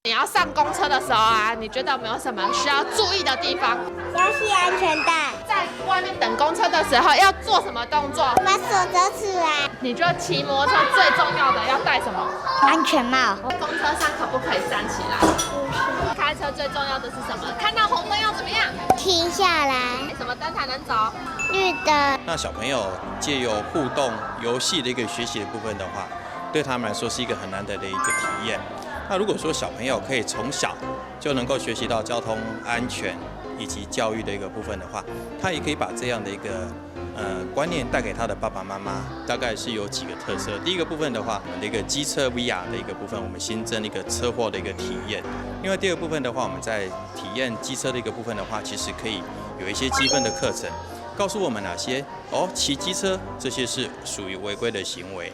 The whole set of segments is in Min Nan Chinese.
你要上公車的時候啊，你覺得有沒有什麼需要注意的地方？要繫安全帶。在外面等公車的時候要做什麼動作？把手折起來。你覺得騎摩托車最重要的要戴什麼？安全帽。在公車上可不可以站起來？不行。開車最重要的是什麼？看到紅燈要怎麼樣？停下來。什麼燈才能走？綠燈。那小朋友借由互動遊戲的一個學習的部分的話，對他們來說是一個很難得的一個體驗。那如果說小朋友可以從小就能夠學習到交通安全以及教育的一個部分的話，他也可以把這樣的一個觀念帶給他的爸爸媽媽。大概是有幾個特色。第一個部分的話，我們的一個機車 VR 的一個部分，我們新增一個車禍的一個體驗。另外第二部分的話，我們在體驗機車的一個部分的話，其實可以有一些積分的課程，告訴我們哪些哦騎機車這些是屬於違規的行為。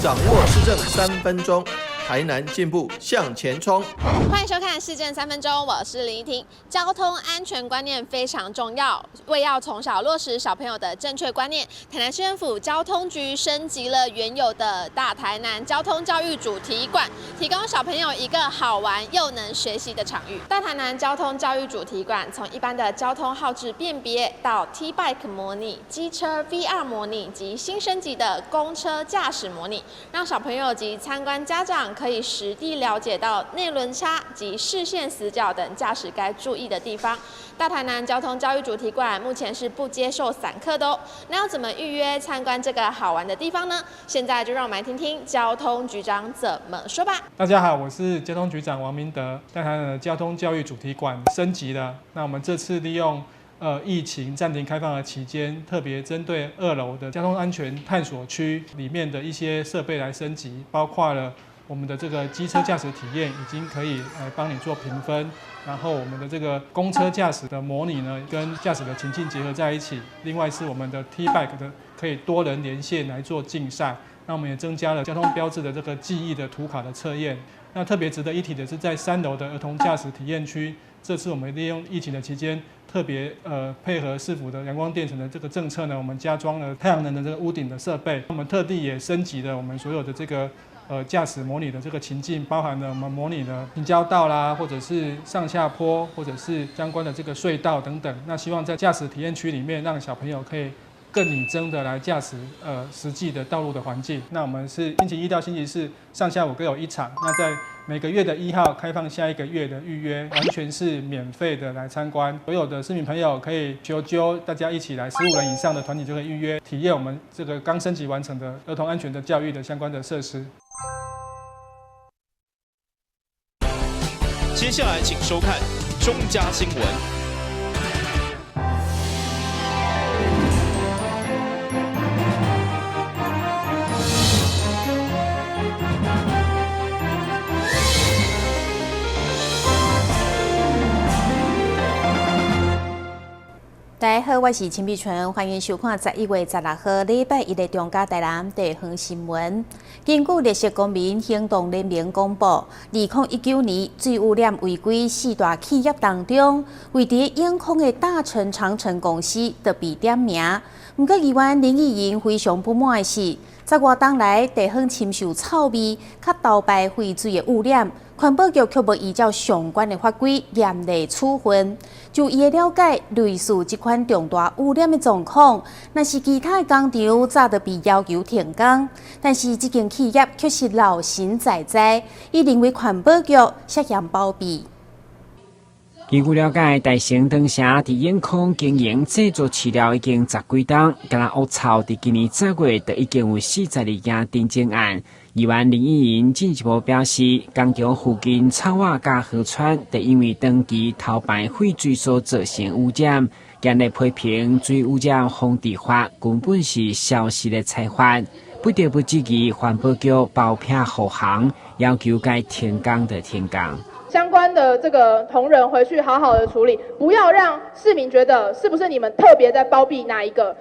掌握市政3分鐘，台南進步向前衝。歡迎收看市政3分鐘，我是林怡婷。交通安全觀念非常重要，為要從小落實小朋友的正確觀念，台南市政府交通局升級了原有的大台南交通教育主題館，提供小朋友一個好玩又能學習的場域。大台南交通教育主題館從一般的交通號誌辨別到 T Bike 模擬、機車 VR 模擬及新升級的公車駕駛模擬，讓小朋友及參觀家長可以實地了解到內輪差及視線死角等駕駛該注意的地方。大台南交通教育主題館目前是不接受散客的哦。那要怎麼預約參觀這個好玩的地方呢？現在就讓我們來聽聽交通局長怎麼說吧。大家好，我是交通局長王明德。大台南的交通教育主題館升級了。那我們這次利用疫情暫停開放的期間，特別針對2樓的交通安全探索區裡面的一些設備來升級，包括了我們的這個機車駕駛體驗已經可以來幫你做評分，然後我們的這個公車駕駛的模擬呢，跟駕駛的情境結合在一起。另外是我們的 T Bike 的可以多人連線來做競賽。那我們也增加了交通標誌的這個記憶的圖卡的測驗。那特別值得一提的是，在3樓的兒童駕駛體驗區，這次我們利用疫情的期間，特別配合市府的陽光電城的這個政策呢，我們加裝了太陽能的這個屋頂的設備。我們特地也升級了我們所有的這個駕駛模擬的這個情境，包含了我們模擬的平交道啦，或者是上下坡，或者是相關的這個隧道等等。那希望在駕駛體驗區裡面，讓小朋友可以更擬真的來駕駛實際的道路的環境。那我們是星期一到星期四上下午各有一場。那在每個月的1號開放下一個月的預約，完全是免費的來參觀。所有的市民朋友可以揪揪大家一起來，15人以上的團體就可以預約體驗我們這個剛升級完成的兒童安全的教育的相關的設施。接下來請收看中嘉新聞。大家好，我是陳美純，歡迎收看11月16號禮拜一的中嘉台南地方新聞。根據綠色公民行動聯盟公布，2019年水污染違規四大企業當中，位佇永康的大成長城公司就被點名。毋過議員林益仁非常不滿的是，十外冬來地方深受臭味、佮偷排廢水的污染，環保局卻無依照相關的法規嚴厲處分。就伊的了解，類似這款重大污染的狀況，若是其他的工廠早就被要求停工，但是這間企業卻是老神在在，伊認為環保局涉嫌包庇。根據了解，大成長城佇永康經營製作飼料已經十幾冬，敢若惡臭，佇今年10月就已經有42件停徵案。議員林益仁進一步表示，工廠附近草仔佮河川，就因為長期偷排廢水所造成污染，嚴厲批評水污染防治法根本是消失的裁法，不得不質疑環保局包庇護航，要求該停工就停工。相關的這個同仁回去好好的處理，不要讓市民覺得是不是你們特別在包庇哪一個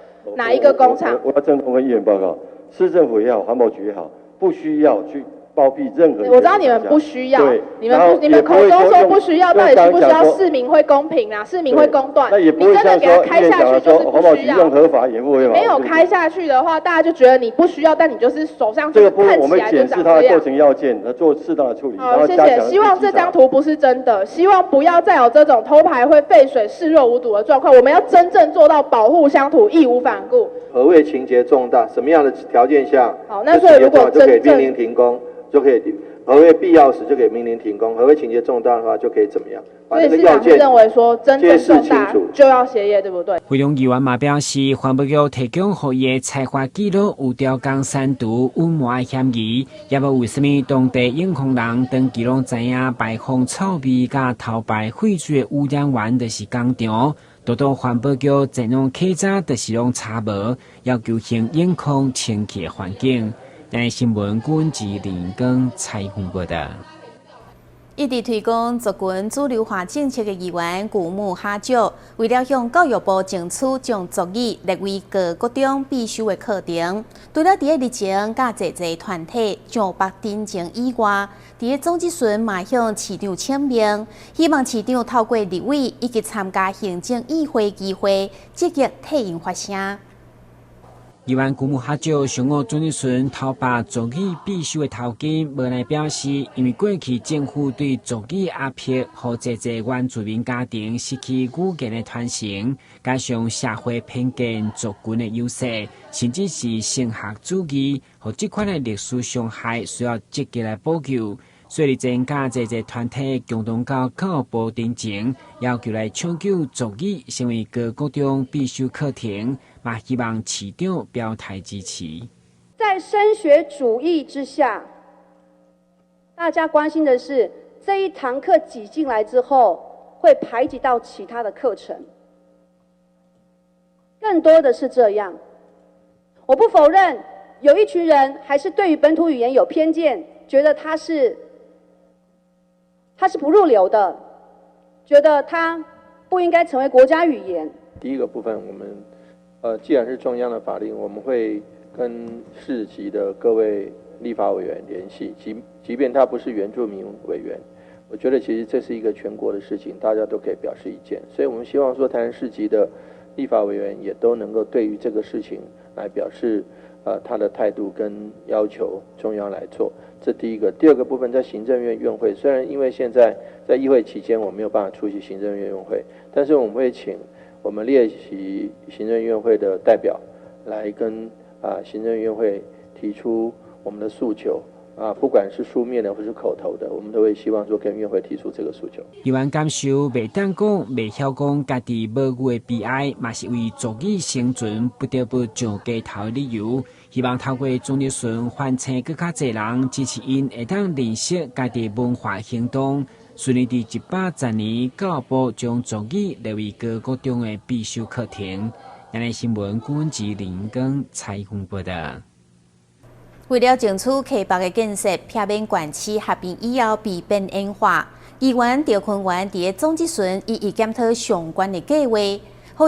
工廠。我要鄭重跟議員報告，市政府也好，環保局也好，不需要去包庇任何。我知道你們不需要，你們不，你們口中說不需要，到底需不需要？市民會公平啊，市民會公斷。那也不你真的給他開下去就是不需要。用合法也不會。沒有開下去的話，大家就覺得你不需要，但你就是手上這個部分我們看起來檢視它的就長這樣構成要件，來做適當的處理。好，謝謝。希望這張圖不是真的，希望不要再有這種偷排會廢水視若無睹的狀況。我們要真正做到保護鄉土，義無反顧。何謂情節重大？什麼樣的條件下？好，那所以如果就可以真正命令停工，就可以何謂必要時就可以命令停工，何謂情節重大的話就可以怎麼樣？把所以這個要件市長是認為說真正揭示重大清楚。就要歇業，對不對？惠龍議員嘛表示，環保局提供予伊的採罰記錄有調工刪除隱瞞的嫌疑，也無為啥物當地永康人長期攏知影排放臭味佮偷排廢水的污染源就是工廠，拄拄環保局前往稽查，就是攏查無，要求還永康清潔的環境。台視新聞阮志林光採訪報道。一直推廣族群主流化政策的議員古姆哈石，為了向教育部爭取將族語列為高國中必修的課程，除了佇咧日前佮濟濟團體上北陳情以外，佇咧總質詢嘛向市長請命，希望市長透過立委以及參加行政院會機會，積極替𪜶發聲。議員古姆哈石上午總質詢偷拔族語必修的頭巾，無奈表示，因為過去政府對族語壓迫，予濟濟原住民家庭失去語言的傳承，加上社會偏見族群的優勢，甚至是升學主義，予這款的歷史傷害需要積極來補救。所以，增加濟濟團體共同到教育部陳情，要求來搶救族語成為高國中必修課程，嘛希望市長表態支持。在升學主義之下，大家關心的是這一堂課擠進來之後，會排擠到其他的課程，更多的是這樣。我不否認有一群人還是對於本土語言有偏見，覺得它是不入流的，覺得它不應該成為國家語言。第一個部分，我們既然是中央的法令，我們會跟市級的各位立法委員聯繫，即便他不是原住民委員，我覺得其實這是一個全國的事情，大家都可以表示意見。所以我們希望說，台南市級的立法委員也都能夠對於這個事情來表示他的態度跟要求中央來做。這第一個，第二個部分在行政院院會，雖然因為現在在議會期間我沒有辦法出席行政院院會，但是我們會請我們列席行政院會的代表來跟行政院會提出我們的訴求啊，不管是書面的或是口頭的，我們都會希望說跟院會提出這個訴求。議員感受袂當講，袂曉講家己母語的悲哀，嘛是為族語生存不得不上街頭的理由。希望透過總質詢喚醒閣較濟人支持𪜶，會當認識家己文化行動。順利佇110年，教育部將族語列為高國中的必修課程。台視新聞阮志林光採訪報道。為了爭取溪北的建設，避免縣市合併以後被邊緣化，議員趙坤元佇咧總質詢一一檢討相關的計劃，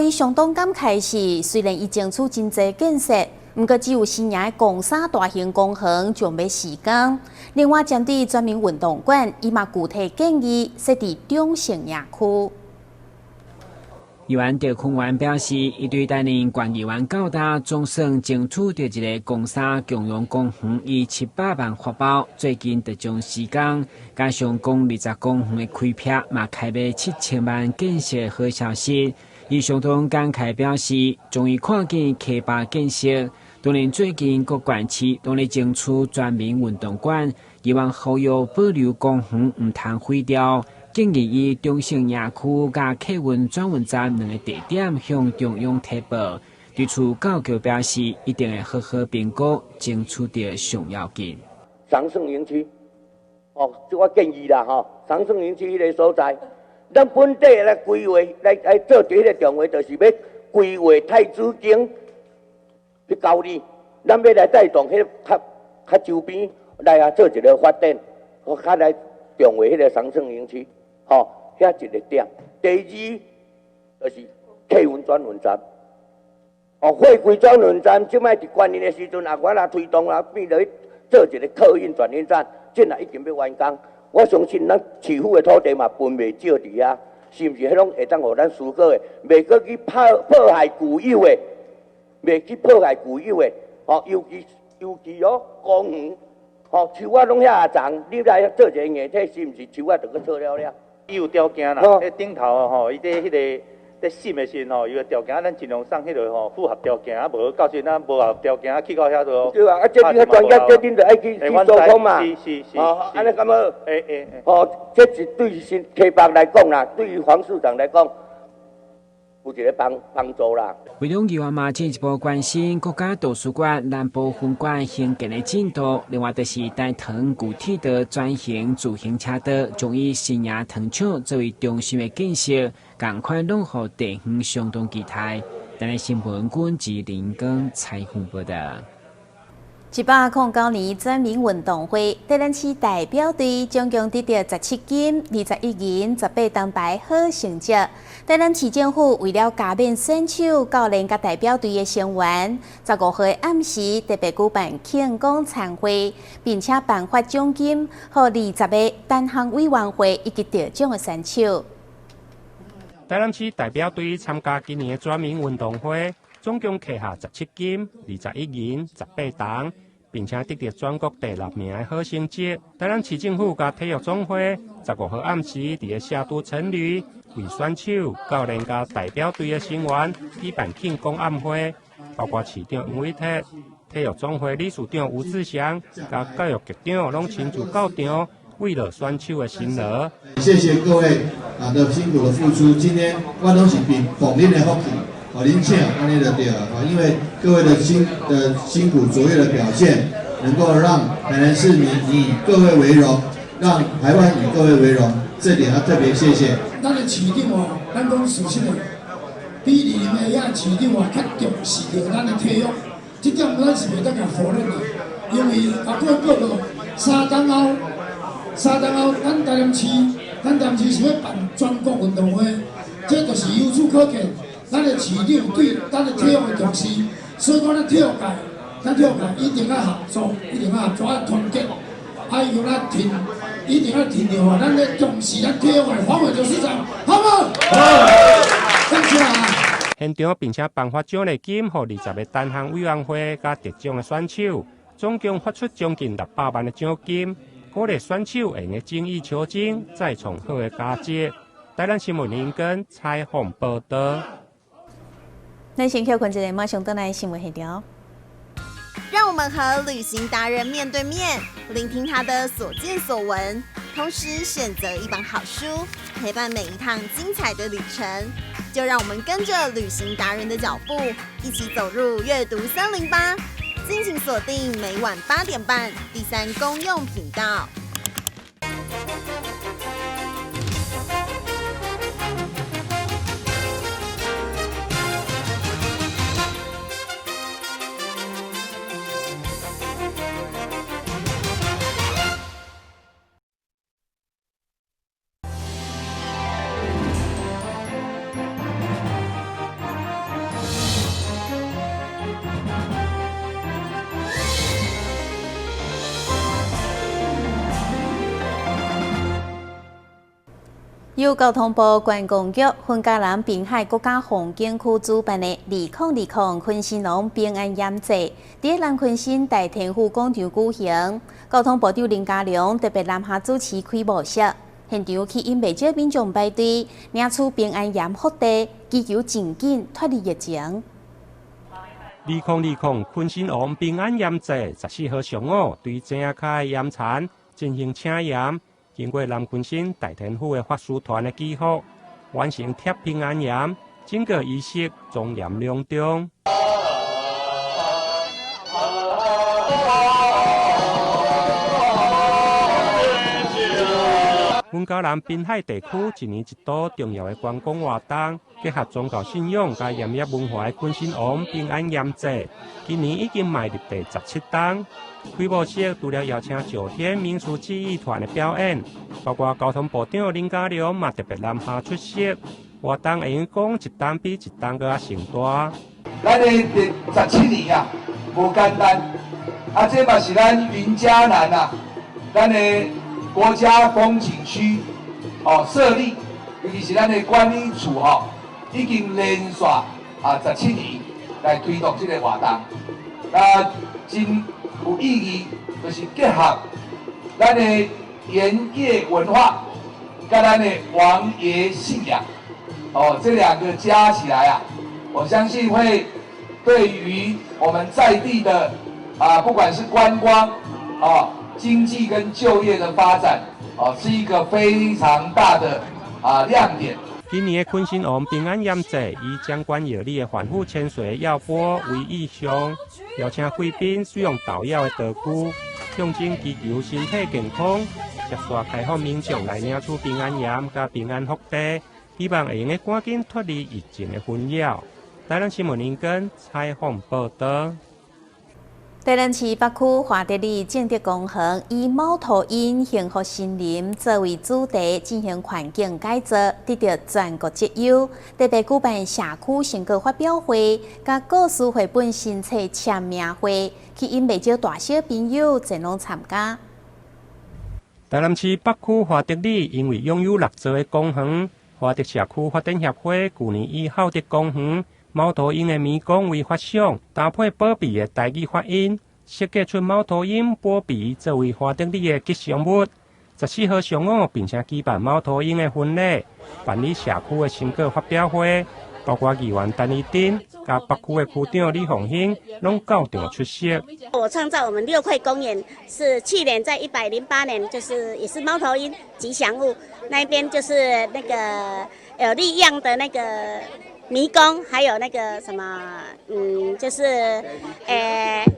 予伊相當感慨是，雖然伊爭取真濟建設，毋過只有新營的岡山大興公園將欲施工。另外，針對全民運動館，伊嘛具體建議設佇中正營區。議員趙坤元表示，伊對擔任縣議員到今，總算爭取著一个岡山共融公園以700萬發包，最近就將施工，加上講20公園的開闢，嘛開賣7000萬建設好消息。伊相當感慨表示，終於看見溪北建設。當然，最近各縣市攏咧爭取全民運動館，希望呼籲保留公園，毋通毀掉。建議以中正營區佮客運轉運站兩个地點向中央提報。對此，教育局表示，一定會好好評估，爭取著上要緊。長勝營區，哦，這我建議啦，吼，長勝營區彼个所在，咱本地來規劃，來做佇彼个重劃，就是欲規劃太子宮去高麗，咱欲來帶動彼个較較周邊來啊做一个發展，較來重劃彼个長勝營區。吼，遐一个點。第二就是客運轉運站。哦，貨櫃轉運站，這擺佇去年的時陣，啊，我來推動啊，變做做一个客运转运站，这若已经欲完工，我相信咱市府的土地嘛分袂少伫遐，是毋是？彼拢会当予咱思考的，袂阁去破坏旧有的，袂去破坏旧有的，吼，尤其哦，公园，吼，树仔拢遐长，你来做一个硬体，是毋是树仔就阁错了了？伊有条件啦，彼顶头吼，伊伫彼个咧审的时阵吼，伊有条件，咱尽量送彼个吼符合条件，啊无到时咱无合条件，啊去到遐度。对啊，啊这你较专业，这恁就爱去做工嘛。是是是。哦，按呢敢好？会。哦，这是对新溪北来讲啦，对于黄市长来讲，有一个帮助啦。会长议员嘛进一步关心国家图书馆南部分馆兴建的进度，另外就是台糖旧铁道转型自行车道，将以新营糖厂作为中心的建设，仝款拢予地方相当期待。台南新闻军及林光采访报道。109年全民运动会，台南市代表队总共得到17金、21银、18铜牌好成绩。台南市政府为了加冕选手、教练佮代表队的成员，15号暗时特别举办庆功餐会，并且颁发奖金，予20个单项委员会以及得奖的选手。台南市代表队参加今年的全民运动会，总共挎下17金、21银、18铜，并且得到全国第6名的好成绩。台南市政府佮体育总会15号暗时伫个社都城里，为选手、教练佮代表队的成员举办庆功晚会，包括市长黄伟哲、体育总会理事长吴志祥、佮教育局长拢亲自到场，慰劳选手的辛劳。谢谢各位的辛苦的付出，今天我拢是凭奉恁的福气。好，恁请按呢就对了啊，因为各位的辛苦卓越的表现，能够让台南市民以各位为荣，让台湾以各位为荣，这点要特别谢谢。咱的市长哦，咱讲事实的，比林的遐市长啊较重视著咱的体育，这点咱是袂当共否认的，因为阿过报告3冬后，咱台南市是欲办全国运动会，这就是由此可见。咱的市长对咱的体育的重视，所以讲咱体育界一定爱合作，一定爱合作，爱团结，爱用咱挺，一定爱挺着啊！咱咧重视咱体育的黄伟哲市长，好无？好，感谢啊！现场并且颁发奖励金，予20个单项委员会佮得奖的选手，总共发出将近600万的奖金，鼓励选手会用精益求精，再创好的佳绩。台南新闻林根采访报道。咱先休困一下，马上转来新闻现场。让我们和旅行达人面对面，聆听他的所见所闻，同时选择一本好书，陪伴每一趟精彩的旅程。就让我们跟着旅行达人的脚步，一起走入阅读森林吧！敬请锁定每晚8点半第三公用频道。由交通部观光局、云嘉南滨海国家风景区主办的2020昆山龙平安盐祭，伫南鯤鯓大天府广场举行。交通部长林佳龙特别南下主持开幕式，现场吸引袂少民众排队领取平安盐福袋，祈求尽紧脱离疫情。2020昆山王平安盐祭14号上午对井仔跤的盐田进行请盐。经过南鯤鯓大天府的法师团的祈福，完成贴平安盐，整个仪式庄严隆重。云嘉南滨海地区一年一度重要的观光活动，结合宗教信仰佮盐业文化的昆山王平安盐祭，今年已经迈入第17冬。开幕式除了邀请九天民俗记忆团的表演，包括交通部长林佳龙嘛特别南下出席。活动会用讲一冬比一冬阁较盛大。咱的第17年啊，无简单，啊，這嘛是咱雲嘉南啊，咱的國家風景區哦設立，尤其是咱的管理處吼，已經連續啊17年來推動這個活動，啊，真有意義，就是結合咱的鹽業文化，佮咱的王爺信仰，哦，這兩個加起來啊，我相信會對於我們在地的啊，不管是觀光、啊經濟跟就業的發展，啊，是一個非常大的啊亮點。今年的懇親王平安鹽祭以掌管藥理的反腐千歲藥波為意象，邀請貴賓使用投藥的道具，象徵祈求身體健康，接續開放民眾來領取平安鹽佮平安福袋，希望會用得趕緊脫離疫情的紛擾。台南新聞林根採訪報導。台南市北區華德里正德公園以貓頭鷹幸福森林作為主題進行環境改造，得到全國績優。特別舉辦社區成果發表會，佮故事繪本新冊簽名會，吸引袂少大小朋友前往參加。台南市北區華德里因為擁有六座的公園，華德社區發展協會舊年以孝德公園貓頭鷹的迷宮為發想，搭配寶貝的台語發音，設計出貓頭鷹寶貝作為華德里的吉祥物。14號上午，並且舉辦貓頭鷹的婚禮，辦理社區的成果發表會，包括議員陳怡貞、佮北區的區長李鳳興，攏到場出席。我創造我們六塊公園，是去年在108年，就是也是貓頭鷹吉祥物，那邊就是那個有立樣的那個迷宮，還有那個什麼，就是，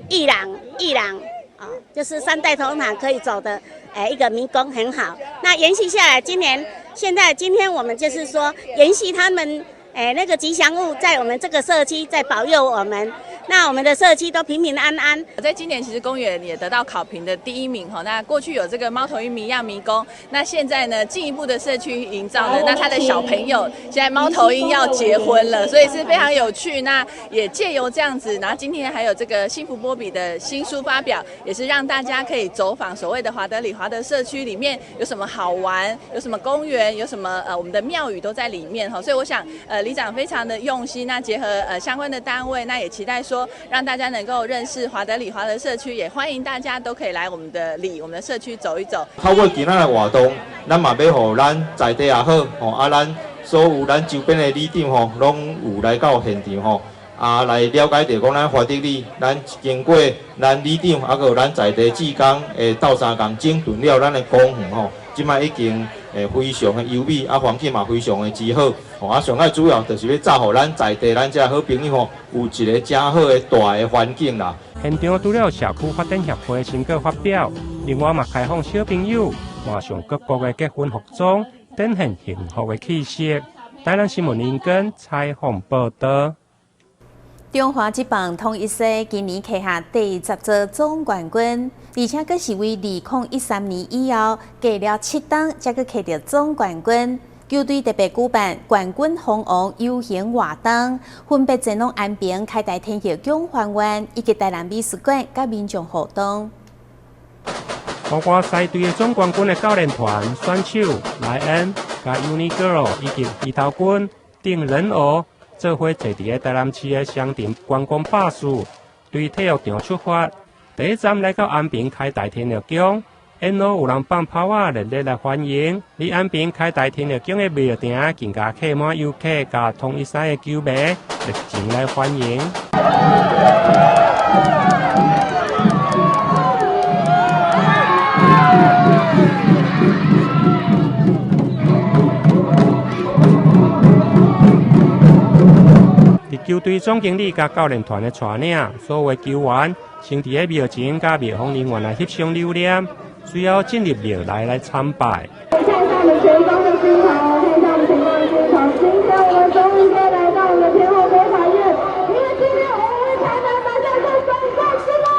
藝廊，藝廊，啊，就是三代同堂可以走的，一個迷宮很好。那延續下來，今年現在今天我們就是說延續他們，那個吉祥物在我們這個社區在保佑我們。那我們的社區都平平安安。在今年，其實公園也得到考評的第一名哈。那過去有這個貓頭鷹謎樣迷宮，那現在呢，進一步的社區營造呢，那他的小朋友現在貓頭鷹要結婚了，所以是非常有趣。那也借由這樣子，然後今天還有這個幸福波比的新書發表，也是讓大家可以走訪所謂的華德里華德社區裡面有什麼好玩，有什麼公園，有什麼我們的廟宇都在裡面哈。所以我想里長非常的用心，那結合相關的單位，那也期待說讓大家能夠認識華德里華德社區，也歡迎大家都可以來我們的里、我們的社區走一走。透過今仔的活動，咱嘛欲予咱在地也好，吼啊，咱所有咱周邊的里長吼，攏有來到現場吼，啊來了解著講咱華德里，咱經過咱里長，啊閣有咱在地志工的鬥相共整頓了咱的公園吼，這擺已經非常的優美，啊環境嘛非常的之好，吼啊上愛主要就是欲造予咱在地咱這好朋友吼，有一個誠好的大的環境啦。現場除了社區發展協會成果發表，另外嘛開放小朋友換上各國的結婚服裝，展現幸福的氣息。台南新聞林根採訪報導。中華職棒統一獅今年拿下第10座總冠軍，而且閣是為2013年以後隔了7冬才閣摕著總冠軍。球隊特別舉辦冠軍封王遊行活動，分別前往安平開台天后宮還願，以及台南美術館佮民眾互動。包括獅隊的總冠軍的教練團選手萊恩、佮 Uni Girl 以及魚頭軍等人偶。做伙坐佇个台南市的雙城觀光巴士，對體育場出發。第一站來到安平開大天后宮，沿路有人放炮仔，熱烈來歡迎。佇安平開大天后宮的廟埕，更加客滿遊客，佮統一獅的球迷熱情來歡迎。球隊總經理佮教練團的帶領，所有球員先佇个廟前佮廟方人員來翕相留念，隨後進入廟內來參拜。看一下我們前方的鏡頭，看一下我們前方的鏡頭。今天我們終於可以來到我們的天后宮法院，因為今天我們為台南拿下這總冠軍啦！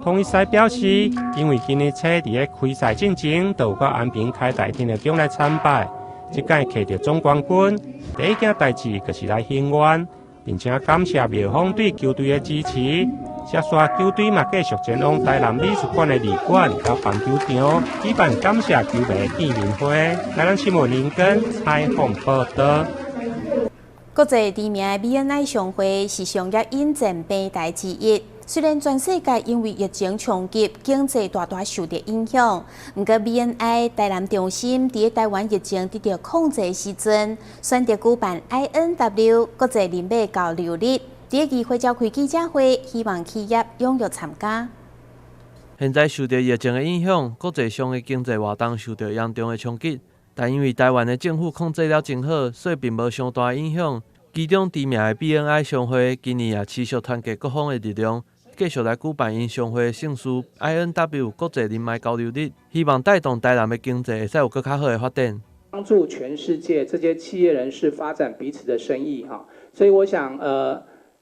統一獅表示，因為今年初佇个開賽進前，就有到安平開大天后宮來參拜。這擺摕著總冠軍，第一件代誌就是來還願，並且感謝廟方對球隊的支持。接續球隊嘛繼續前往台南美術館的二館佮棒球場舉辦感謝球迷見面會。台南新聞林根採訪報導。國際知名的 BNI 商會是商業引薦平台之一。雖然全世界因為疫情衝擊，經濟大大受著影響，毋過 BNI 台南中心佇台灣疫情得著控制時陣，選擇舉辦 INW 國際人脈交流日。佇議會召開記者會，希望企業踴躍參加。現在受著疫情的影響，國際上的經濟活動受著嚴重的衝擊。但因為台灣的政府控制了真好，所以並無傷大的影響。其中知名的 BNI 商會今年也持續團結各方的力量，繼續來舉辦𪜶商會的盛事 INW 國際人脈交流日，希望帶動台南的經濟會使有閣較好的發展。幫助全世界這些企業人士發展彼此的生意哈，所以我想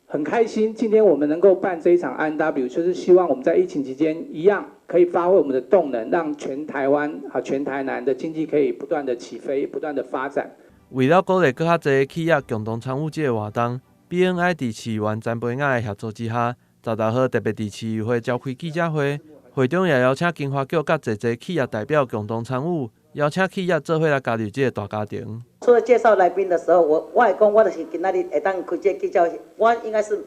很開心，今天我們能夠辦這一場 INW，就是希望我們在疫情期間一樣可以發揮我們的動能，讓全台灣啊全台南的經濟可以不斷的起飛，不斷的發展。為了鼓勵閣較濟企業共同參與這個活動，BNI 佇市議員詹培雅的協助之下，16號特別佇市議會召開記者會，會中也邀請經發局佮濟濟企業代表共同參與，邀請企業做伙來加入這個大家庭。除了介紹來賓的時候，我我會講，我就是今仔日會當開這個記者會，我應該是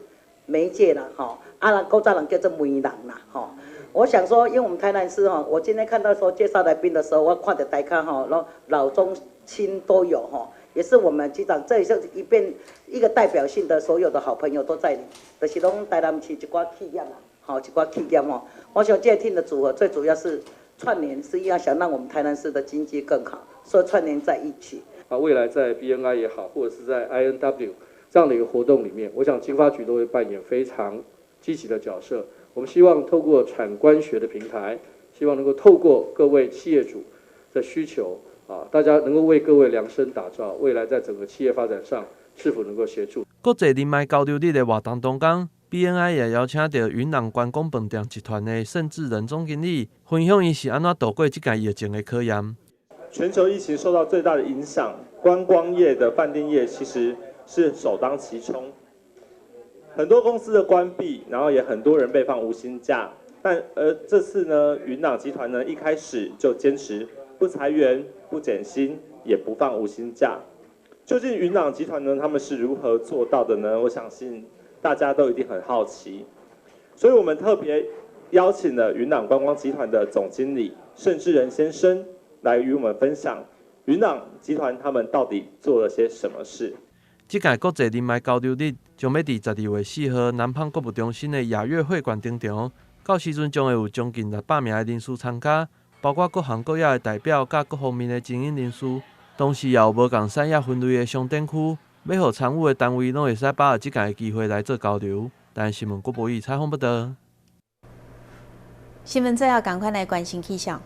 媒介啦，吼，啊，人古早人叫做媒人啦，吼。我想說，因為我們台南市吼，我今天看到說介紹來賓的時候，我看著大家吼，老老中青都有吼，也是我們局長，這也是一邊一個代表性的，所有的好朋友都在，就是攏台南市一寡企業啦，吼，一寡企業吼。我想這 team 的組合最主要是串聯，是要想讓我們台南市的經濟更好，所以串聯在一起。啊，未來在 BNI 也好，或者是在 INW 這樣的一個活動裡面，我想經發局都會扮演非常積極的角色。我們希望透過產官學的平台，希望能夠透過各位企業主的需求，啊，大家能夠為各位量身打造未來在整個企業發展上是否能夠協助。國際人脈交流日的活動當中，BNI 也邀請著雲朗觀光飯店集團的盛智仁總經理分享伊是按怎度過這屆疫情的考驗。全球疫情受到最大的影響，觀光業的飯店業其實是首當其衝，很多公司的關閉，然後也很多人被放無薪假。但而這次呢，雲朗集團呢一開始就堅持不裁員、不減薪，也不放無薪假。究竟雲朗集團呢，他們是如何做到的呢？我相信大家都一定很好奇，所以我們特別邀請了雲朗觀光集團的總經理盛智仁先生來與我們分享雲朗集團他們到底做了些什麼事。這屆國際人脈交流日將欲佇12月4號南方購物中心的雅悅會館登場，到時陣將會有將近600名的人士參加，包括各行各業的代表佮各方面的精英人士。同時也有無仝產業分類的商店區，欲予參與的單位攏會使把握這屆的機會來做交流。台新聞郭博宇採訪報導。新聞最後，趕快來關心氣象。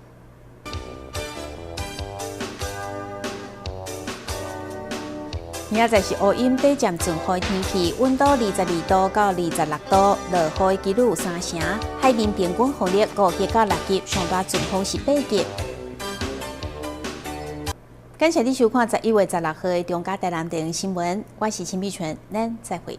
明仔載是烏陰短暫陣雨天氣，溫度22度到26度，落雨的幾率有三成。海面平均風力5級到6級，上大陣風是8級。感謝你收看11月16號的中嘉台南電視新聞，我是陳美純，咱再會。